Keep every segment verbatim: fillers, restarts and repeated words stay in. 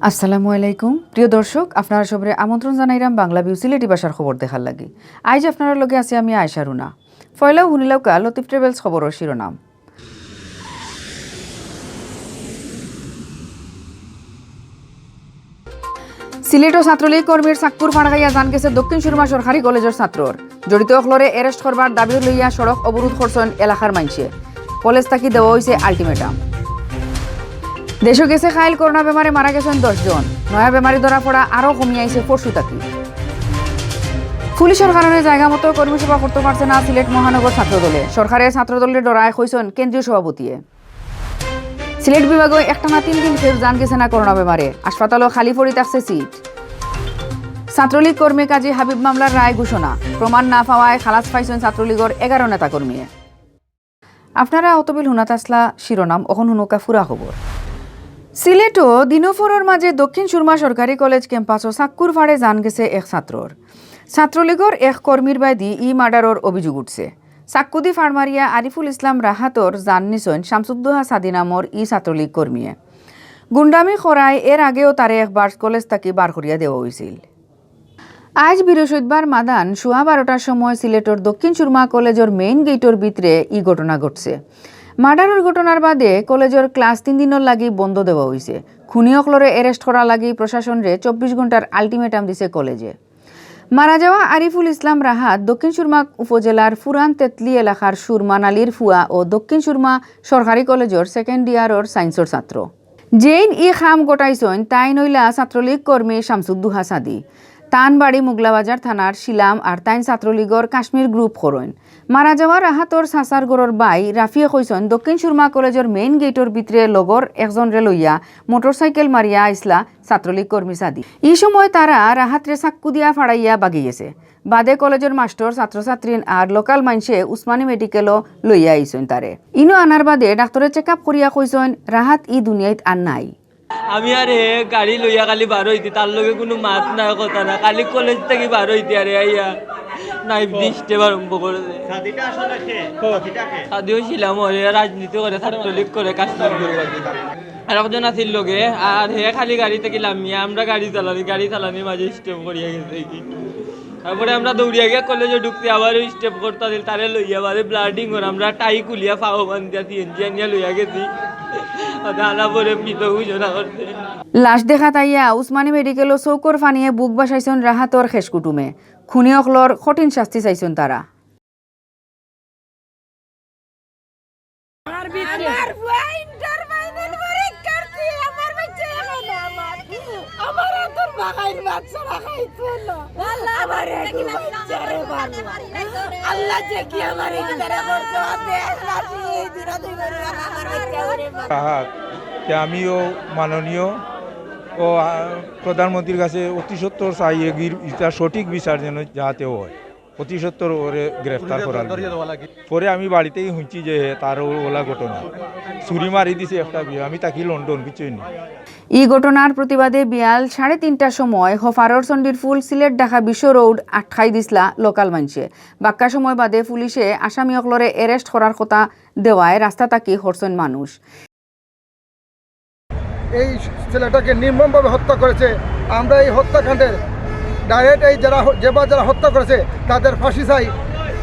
আসসালামু আলাইকুম। প্রিয় দর্শক, আপনারা সবরে আমন্ত্রণ জানাইরাম বাংলা ভিউ সিলেটি ভাষার খবর দেখার লাগি। আইজ আপনারার লগে আছি আমি আয়েশা রুনা। পয়লাউ হুনিলাউক্কা লতিফ ট্রাভেলস খবরর শিরোনাম। সিলেটো ছাত্রলীগ কর্মীর চাক্কুর ফাড় খাইয়া জান গেছে দক্ষিণ সুরমা সরকারি কলেজর ছাত্রর। জড়িত অকলরে arrest করবার দাবি লইয়া সড়ক অবরোধ করছইন এলাকার মাইনষে। কলেজ থাকি দেওয়া অইছে ultimatum। দেশো গেছে কাইল করোনা বেমারে মারা গেছইন দশ জন। নয়া বেমারি ধরা পড়া আরো কমি আইছে পরশু থাকি। পুলিশর কারণে জায়গা মতো কর্মী সভা করতো পারছে না সিলেট মহানগর ছাত্রদলে। সরকারে ছাত্রদলরে ডরায় কইছইন কেন্দ্রীয় সভাপতিয়ে। সিলেট বিভাগো একটানা তিন দিন ফের জান গেছে না করোনা বেমারে, হাসপাতালো খালি পড়ি থাকছে সিট। ছাত্রলীগ কর্মী কাজী হাবিব মামলার রায় ঘোষণা, প্রমাণ না পাওয়ায় খালাস পাইছইন ছাত্রলীগর এগারো নেতাকর্মীয়ে। আপনারা অতবিল হুনাত আছলা শিরোনাম, অখন হুনুক্কা ফুরা খবর। সিলেটো দিনো ফরর মাঝে দক্ষিণ সুরমা সরকারি কলেজ ক্যাম্পাসো চাক্কুর ফাড়ে জান গেছে এক ছাত্রর। ছাত্রলীগর এক কর্মীর বায়দি ই মার্ডারর অভিযোগ উঠছে। চাক্কুদি ফাড় মারিয়া আরিফুল ইসলাম রাহাতর জান নিছইন শামসুদ্দোহা সাদি নামর ই ছাত্রলীগ কর্মীয়ে। গুন্ডামি করায় এর আগেও তারে একবার কলেজ থাকি বার করিয়া দেওয়া অইছিল। আইজ বৃহস্পতিবার মাদান সোয়া বারোটার সময় সিলেটর দক্ষিণ সুরমা কলেজর মেইন গেইটর ভিতরে ই ঘটনা ঘটছে। মার্ডারর ঘটনার বাদে কলেজর ক্লাস তিন দিনর লাগি বন্ধ দেওয়া অইছে। খুনি অকলরে arrest করার লাগি প্রশাসনরে চব্বিশ ঘন্টার ultimatum দিছে কলেজে। মারা যাওয়া আরিফুল ইসলাম রাহাত দক্ষিণ সুরমা উপজেলার পুরান তেতলি এলাকার সুরমা নালির ফুয়া ও দক্ষিণ সুরমা সরকারি কলেজর সেকেন্ড ইয়ারর সায়েন্সর ছাত্র। যেইন ই কাম ঘটাইছইন, তাইন অইলা ছাত্রলীগ কর্মী শামসুদ্দোহা সাদি। তান বাড়ি মোগলাবাজার থানার শিলাম আর তাইন ছাত্রলীগর কাশ্মীর গ্রুপ করইন। মারা যাওয়া রাহাতর চাচার ঘরর ভাই রাফিয়ে কইছইন, দক্ষিণ সুরমা কলেজর মেইন গেইটর ভিতরে লগর একজনরে লইয়া মোটরসাইকেল মারিয়া আইছলা ছাত্রলীগ কর্মী সাদি। ই সময় তারা রাহাতরে চাক্কু দিয়া ফাড়াইয়া বাগি গেছে। বাদে কলেজর মাস্টর, ছাত্রছাত্রীন আর লোকাল মাইনষে উসমানী মেডিকেলো লইয়া আইছইন তারে। ইনো আনার বাদে ডাক্তরে চেক আপ করিয়া কইছইন, রাহাত ই দুনিয়াইত আর নাই। আমি আর হে গাড়ি লইয়া খালি বার অইতে, তার লগে কুনু মাত নাই, কথা না, খালি কলেজ থাকি বার অইতে আরে আইয়া নাইফ দি স্টেপ আরম্ভ করে দে। সাদিটা আসলে কে? সাদিও শিলাম, ওরে রাজনীতি করে, ছাত্রলীগ করে, কাশ্মীর করে। আর একজন আছিল লগে, আর হে খালি গাড়ি থাকি লামিয়া, আমরা গাড়ি চালানি, গাড়ি চালানির মাঝে স্টেপ করিয়া গেছে কি। তারপরে আমরা দৌড়িয়া গিয়া কলেজো ঢুকছি, আবার ওই স্টেপ করতে দিল, তারে লইয়া বাদে ব্লাডিং ওর, আমরা টাই খুলিয়া পাও বান্ধিয়া সিএনজি আনিয়া লইয়া গেছি। ওটা আনা পরে মৃত ঘোষণা করছে। লাশ দেখাত আইয়া উসমানী মেডিকেলো চউখর ফানিয়ে বুক বাসাইছইন রাহাতর খেশ কুটুমে। খুনি অকলর কঠিন শাস্তি চাইছইন তারা। আমার ভিতরে। আমার বুয়া ইন্টার ফাইনাল পরীক্ষার্থী, আমার বাচ্চা এখন আমার, আমার আতর বাগাইর বাচ্চারা খাইতো না। আল্লাহ, আমার আমার একটু বাচ্চারে ভালো। আল্লাহ যে কি আমার এই ভিতরে করতে হবে, আল্লাহ যে এই দিন আমি করবো, আমার বাচ্চা ওরে ভালো। রাহাত, যে আমিও মাননীয় ও, আ, প্রধানমন্ত্রীর কাছে অতি সত্বর চাই, এগির, এটা সঠিক বিচার যেন যাতে হয়। অতি সত্বর ওরে গ্রেফতার করার জন্য। পরে আমি বাড়িতেই শুনছি যে তার ও-, ওলা ঘটনা। ছুরি মারি দিছে একটা বিয়ে। আমি থাকি লন্ডন, বুঝছইন নি? ই ঘটনার প্রতিবাদে বিয়াল সাড়ে তিনটার সময় হফারর চণ্ডীরফুল সিলেট ঢাকা বিশ্ব রোড আটকাই দিছলা লোকাল মাইনষে। বাক্কা সময় বাদে পুলিশে আসামি অকলরে arrest করার কথা দেওয়ায় রাস্তা থাকি হরছইন মানুষ। এই ছেলেটাকে নির্মমভাবে হত্যা করেছে। আমরা এই হত্যাকাণ্ডের ডাইরেক্ট এই যারা হ-, যে বা যারা হত্যা করেছে তাদের ফাঁসি চাই।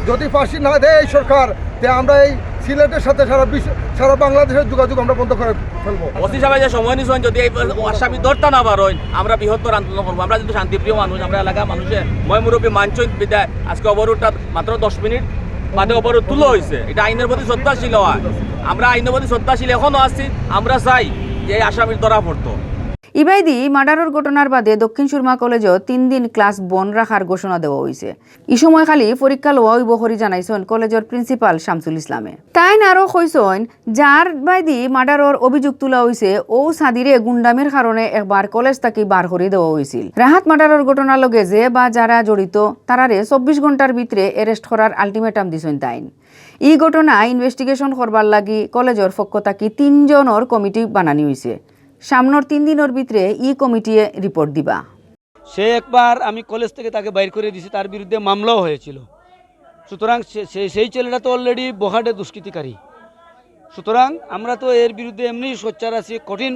যদি ফাঁসি না দেয় এই সরকার, তে আমরা এই সিলেটের সাথে সারা বিশ্ব, সারা বাংলাদেশের যোগাযোগ আমরা বন্ধ করে ফেলবো। ওসি সাহেব যে সময় নিছেন, যদি এই আসামি ধরতা না পারইন, আমরা বৃহত্তর আন্দোলন করবো। আমরা যেহেতু শান্তিপ্রিয় মানুষ, আমরা এলাকার মানুষে ময় মুরব্বী মানছইন বিদায় আজকে অবরোধটা মাত্র দশ মিনিট বাদে অবরোধ তুলা হইছে। এটা আইনের প্রতি শ্রদ্ধাশীল হয়। আমরা আইনের প্রতি শ্রদ্ধাশীল এখনো আছি। আমরা চাই যে এই আসামির ধরা পড়তো। ইবায়দি মার্ডারর ঘটনার বাদে দক্ষিণ সুরমা কলেজো তিন দিন ক্লাস বন্ধ রাখার ঘোষণা দেওয়া হইছে। ই সময় খালি পরীক্ষা লওয়া হইব করি জানাইছইন কলেজর প্রিন্সিপাল শামসুল ইসলামে। তাইন আরো কইছইন, যার বায়দি মার্ডারর অভিযোগ তুলা হইছে, ও সাদিরে গুন্ডামির কারণে একবার কলেজ থাকি বার করি দেওয়া হইছিল। রাহাত মার্ডারর ঘটনার লগে যে বা যারা জড়িত, তারারে চব্বিশ ঘন্টার ভিতরে arrest করার ultimatum দিছইন তাইন। ই ঘটনা investigation করবার লাগি কলেজর পক্ষ থাকি তিনজনর কমিটি বানানি হইছে। সামনর তিন দিনর ভিতরে ই কমিটিয়ে report দিবা। সে একবার আমি কলেজ থেকে তাকে বাইর করে দিছি, তার বিরুদ্ধে মামলাও হয়েছিল। সুতরাং সে, সে, সেই ছেলেটা তো already বখাটে দুষ্কৃতিকারী। সুতরাং আমরা তো এর বিরুদ্ধে এমনিই সোচ্চার আছি, কঠিন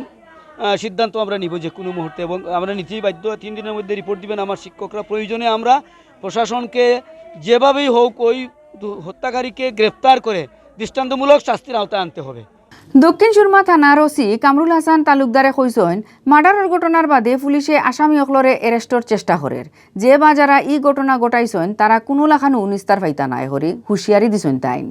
আহ, সিদ্ধান্ত আমরা নিব যে কোনো মুহূর্তে, এবং আমরা নিতেই বাধ্য। তিন দিনের মধ্যে রিপোর্ট দিবেন আমার শিক্ষকরা। প্রয়োজনে আমরা প্রশাসনকে যেভাবেই হোক ওই দু-, হত্যাকারীকে গ্রেফতার করে দৃষ্টান্তমূলক শাস্তির আওতায় আনতে হবে। দক্ষিণ সুরমা থানার ওসি কামরুল হাসান তালুকদারে কইছইন, মার্ডারর ঘটনার বাদে পুলিশে আসামি অকলরে অ্যারেস্টর চেষ্টা করের। যে বা যারা ই ঘটনা ঘটাইছইন, তারা কুনু লাখানউ নিস্তার পাইতা নায় করি হুঁশিয়ারি দিছইন তাইন।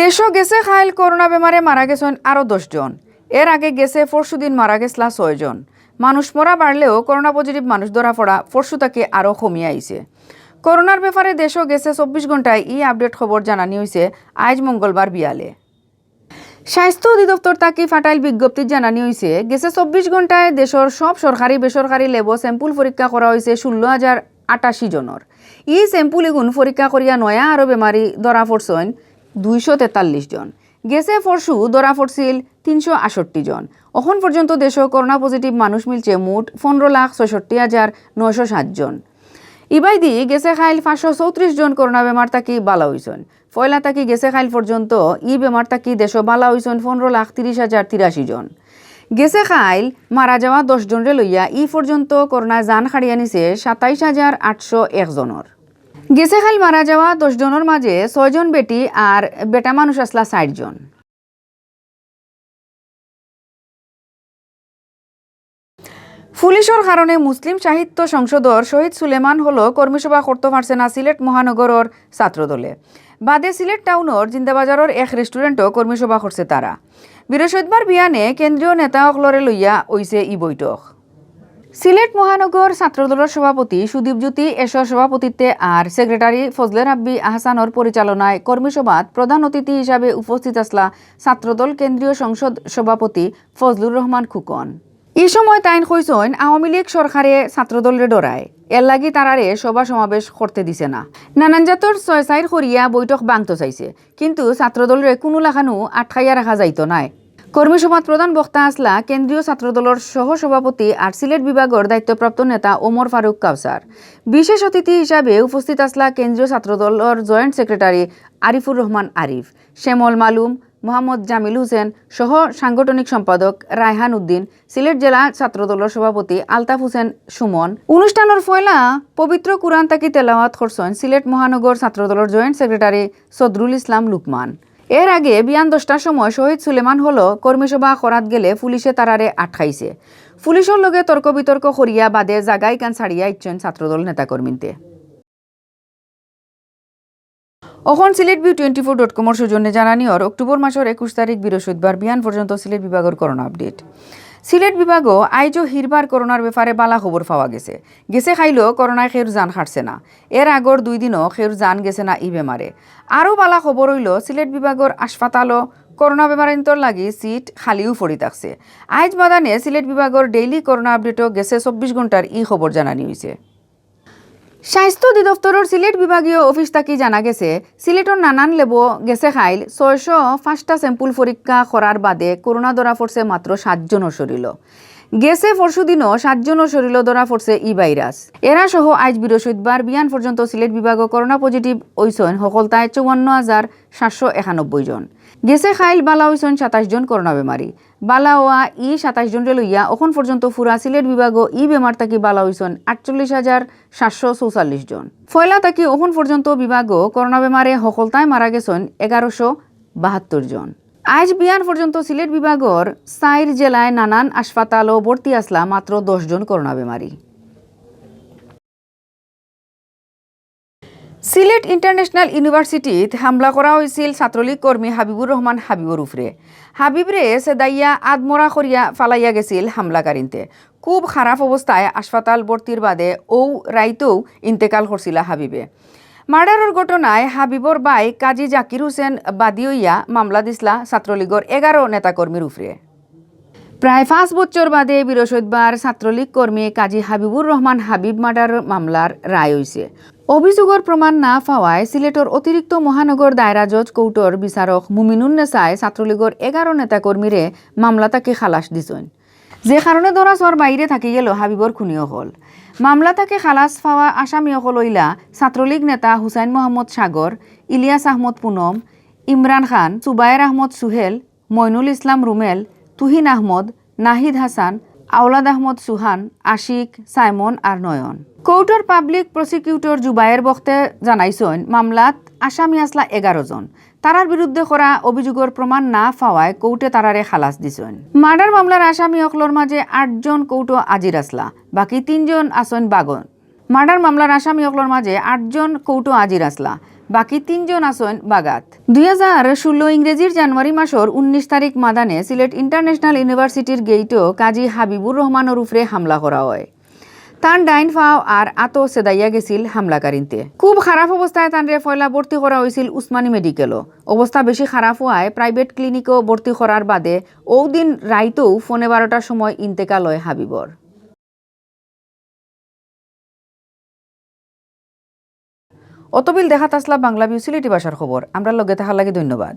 দেশো গেছে কাইল করোনা বেমারে মারা গেছইন আরো দশ জন। এর আগে গেছে পরশুদিন মারা গেছলা ছয় জন। মানুষ মরা বাড়লেও করোনা পজিটিভ মানুষ ধরা পড়া পরশু থাকি আরো কমিয়া আইছে। করোনার ব্যাপারে দেশো গেছে চব্বিশ ঘন্টায় ই আপডেট খবর জানানি অইছে আইজ মঙ্গলবার বিয়ালে। স্বাস্থ্য অধিদপ্তর থাকি ফাটাইল বিজ্ঞপ্তিত জানানি অইছে, গেছে চব্বিশ ঘন্টায় দেশর সব সরকারি বেসরকারি ল্যাবো স্যাম্পল পরীক্ষা করা অইছে ষোলো হাজার আটাশি জনর। ই স্যাম্পল ইগুন পরীক্ষা করিয়া নয়া আরো বেমারি ধরা পড়ছইন দুইশো তেতাল্লিশ জন। গেছে পরশু ধরা পড়ছিল তিনশো আটষট্টি জন। অখন পর্যন্ত দেশো করোনা পজিটিভ মানুষ মিলছে মোট পনেরো লাখ ছয়ষট্টি হাজার নয়শো সাত জন। ইবায়দি গেছে কাইল পাঁচশো চৌত্রিশ জন করোনা বেমার থাকি বালা অইছইন। পয়লা থাকি গেছে কাইল পর্যন্ত ই বেমার থাকি দেশো বালা অইছইন পনেরো লাখ তিরিশ হাজার তিরাশি জন। গেছে কাইল মারা যাওয়া দশ জনরে লইয়া ই পর্যন্ত করোনায় জান কাড়িয়া নিছে সাতাইশ হাজার আটশো এক জনর। গেছে কাইল মারা যাওয়া দশ জনর মাঝে ছয় জন বেটি আর বেটা মানুষ আছলা চাইর জন। পুলিশর কারণে মুসলিম সাহিত্য সংসদর শহীদ সুলেমান হলো কর্মীসভা করতো পারছে না সিলেট মহানগরর ছাত্রদলে। বাদে সিলেট টাউনর জিন্দাবাজারর এক রেস্টুরেন্টো কর্মীসভা করছে তারা। বৃহস্পতিবার বিয়ানে কেন্দ্রীয় নেতা অকলরে লইয়া অইছে ই বৈঠক। সিলেট মহানগর ছাত্রদলর সভাপতি সুদীপ জ্যোতি এশর সভাপতিত্বে আর সেক্রেটারি ফজলে রাব্বি আহসানর পরিচালনায় কর্মীসভাত প্রধান অতিথি হিসাবে উপস্থিত আছলা ছাত্রদল কেন্দ্রীয় সংসদ সভাপতি ফজলুর রহমান খুকন। ই সময় তাইন কইছইন, আওয়ামী লীগ সরকারে ছাত্রদলরে ডরায়, এরলাগি তারারে সভা সমাবেশ করতে দিছে না। নানান জাতর ছয় চাইর করিয়া বৈঠক ভাঙতো চাইছে, কিন্তু ছাত্রদলরে কুনু লাখানউ আটকাইয়া রাখা যাইতো নায়। কর্মীসভাত প্রধান বক্তা আছলা কেন্দ্রীয় ছাত্রদলর সহ সভাপতি আর সিলেট বিভাগর দায়িত্বপ্রাপ্ত নেতা ওমর ফারুক কাউসার। বিশেষ অতিথি হিসাবে উপস্থিত আছলা কেন্দ্রীয় ছাত্রদলর জয়েন্ট সেক্রেটারি আরিফুর রহমান আরিফ, শ্যামল মালুম, মোহাম্মদ জামিল হোসেন সহ সাংগঠনিক সম্পাদক রায়হান উদ্দিন, সিলেট জেলা ছাত্রদলর সভাপতি আলতাফ হোসেন সুমন। অনুষ্ঠানর পয়লা পবিত্র কুরআন থাকি তেলাওয়াত করছইন সিলেট মহানগর ছাত্রদলর জয়েন্ট সেক্রেটারি সদরুল ইসলাম লুকমান। এর আগে বিয়ান দশটার সময় শহীদ সুলেমান হলো কর্মীসভা করাত গেলে পুলিশে তারারে আটকাইছে। পুলিশর লগে তর্ক বিতর্ক করিয়া বাদে জাগা ইখান ছাড়িয়া আইছইন ছাত্রদল নেতাকর্মীন্তে। অখন Sylhet view twenty four dot কমর সৌজন্যে জানানি অর অক্টোবর মাসর একুশ তারিখ বৃহস্পতিবার বিয়ান পর্যন্ত সিলেট বিভাগর করোনা আপডেট। সিলেট বিভাগও আইজও হিরবার করোনার ব্যাপারে বালা খবর পাওয়া গেছে। গেছে কাইলও করোনায় কেউর জান কাটছে না। এর আগর দুই দিনও কেউর জান গেছে না ই বেমারে। আরও বালা খবর অইলো সিলেট বিভাগর হাসপাতালও করোনা বেমারিন্তর লাগি সিট খালিউ পড়ি থাকছে। আইজ বাদানে সিলেট বিভাগর ডেইলি করোনা আপডেটও গেছে চব্বিশ ঘন্টার ই খবর জানানি অইছে। স্বাস্থ্য অধিদপ্তরর সিলেট বিভাগীয় অফিস থাকি জানা গেছে, সিলেটর নানান ল্যাবো গেছে কাইল ছয়শো পাঁচটা স্যাম্পল পরীক্ষা করার বাদে করোনা ধরা পড়ছে মাত্র সাত জনর শরীলো। গেছে পরশু দিনও সাত জনর শরীলো ধরা পড়ছে ই ভাইরাস। এরা সহ আইজ বৃহস্পতিবার বিয়ান পর্যন্ত সিলেট বিভাগও করোনা পজিটিভ অইছইন হকলতায় চুয়ান্ন হাজার সাতশো একানব্বই জন। গেছে কাইল বালা অইছইন সাতাইশ জন করোনা বেমারি। বালা অওয়া ই সাতাইশ জনরে লইয়া অখন পর্যন্ত পুরা সিলেট বিভাগও ই বেমার থাকি বালা অইছইন আটচল্লিশ হাজার সাতশো চৌচল্লিশ জন। পয়লা থাকি অখন পর্যন্ত বিভাগও করোনা বেমারে হকলতায় মারা গেছইন এগারোশো বাহাত্তর জন। আইজ বিয়ান পর্যন্ত সিলেট বিভাগর চাইর জেলায় নানান হাসপাতালও ভর্তি আছলা মাত্র দশ জন করোনা বেমারি। সিলেট ইন্টারন্যাশনাল ইউনিভার্সিটিত হামলা করা অইছিল ছাত্রলীগ কর্মী হাবিবুর রহমান হাবিবর উপরে। হাবিবরে সেদাইয়া আদমরা করিয়া ফালাইয়া গেছিল হামলাকারীন্তে। খুব খারাপ অবস্থায় হাসপাতাল ভর্তির বাদে অউ রাইতেউ ইন্তেকাল করছিলা হাবিবে। মার্ডারর ঘটনায় হাবিবর ভাই কাজী জাকির হোসেন বাদী অইয়া মামলা দিছলা ছাত্রলীগর এগারো নেতাকর্মীর উপরে। প্রায় পাঁচ বছর বাদে বৃহস্পতিবার ছাত্রলীগ কর্মী কাজী হাবিবুর রহমান হাবিব মার্ডার মামলার রায় অইছে। অভিযোগর প্রমাণ না পাওয়ায় সিলেটর অতিরিক্ত মহানগর দায়রা জজ কোর্টর বিচারক মুমিনুন্নেছায় ছাত্রলীগর এগারো নেতাকর্মীরে মামলা থাকি খালাস দিছইন। যে কারণে ধরা ছোঁয়ার বাইরে থাকি গেল হাবিবর খুনি অকল। মামলা থাকি খালাস পাওয়া আসামি অকল অইলা ছাত্রলীগ নেতা হুসাইন মোহাম্মদ সাগর, ইলিয়াস আহমদ পুনম, ইমরান খান, সুবায়ের আহমদ সুহেল, মইনুল ইসলাম রুমেল, তুহিন আহমদ, নাহিদ হাসান, আওলাদ আহমদ সুহান, আশিক, সাইমন আর নয়ন। কোর্টর পাবলিক প্রসিকিউটর জুবায়ের বখতে জানাইছইন, মামলাত আসামি আছলা এগারো জন। তারার বিরুদ্ধে করা অভিযোগর প্রমাণ না পাওয়ায় কোর্টে তারারে খালাস দিছইন। মার্ডার মামলার আসামি অকলর মাঝে আটজন কোর্টো হাজির আছলা, বাকি তিনজন আছইন বাগত। মার্ডার মামলার আসামি অকলর মাঝে আটজন কোর্টো হাজির আছলা, বাকি তিনজন আছইন বাগাত। দুই হাজার ষোলো ইংরেজির জানুয়ারি মাসর উনিশ তারিখ মাদানে সিলেট ইন্টারন্যাশনাল ইউনিভার্সিটির গেইটো কাজী হাবিবুর রহমানর উপরে হামলা করা অয়। তান ডাইন ফাও আর আতো সেদাইয়া গেছিল হামলাকারিন্তে। খুব খারাপ অবস্থায় তানরে পয়লা ভর্তি করা অইছিল উসমানী মেডিকেলো। অবস্থা বেশি খারাপ অওয়ায় প্রাইভেট ক্লিনিকো ভর্তি করার বাদে অউ দিন রাইতউ পৌনে বারোটার সময় ইন্তেকাল অয় হাবিবর। অতবিল দেখাত আছলা বাংলা ভিউ সিলেটি ভাষার খবর। আমরার লগে থাকার লাগি ধন্যবাদ।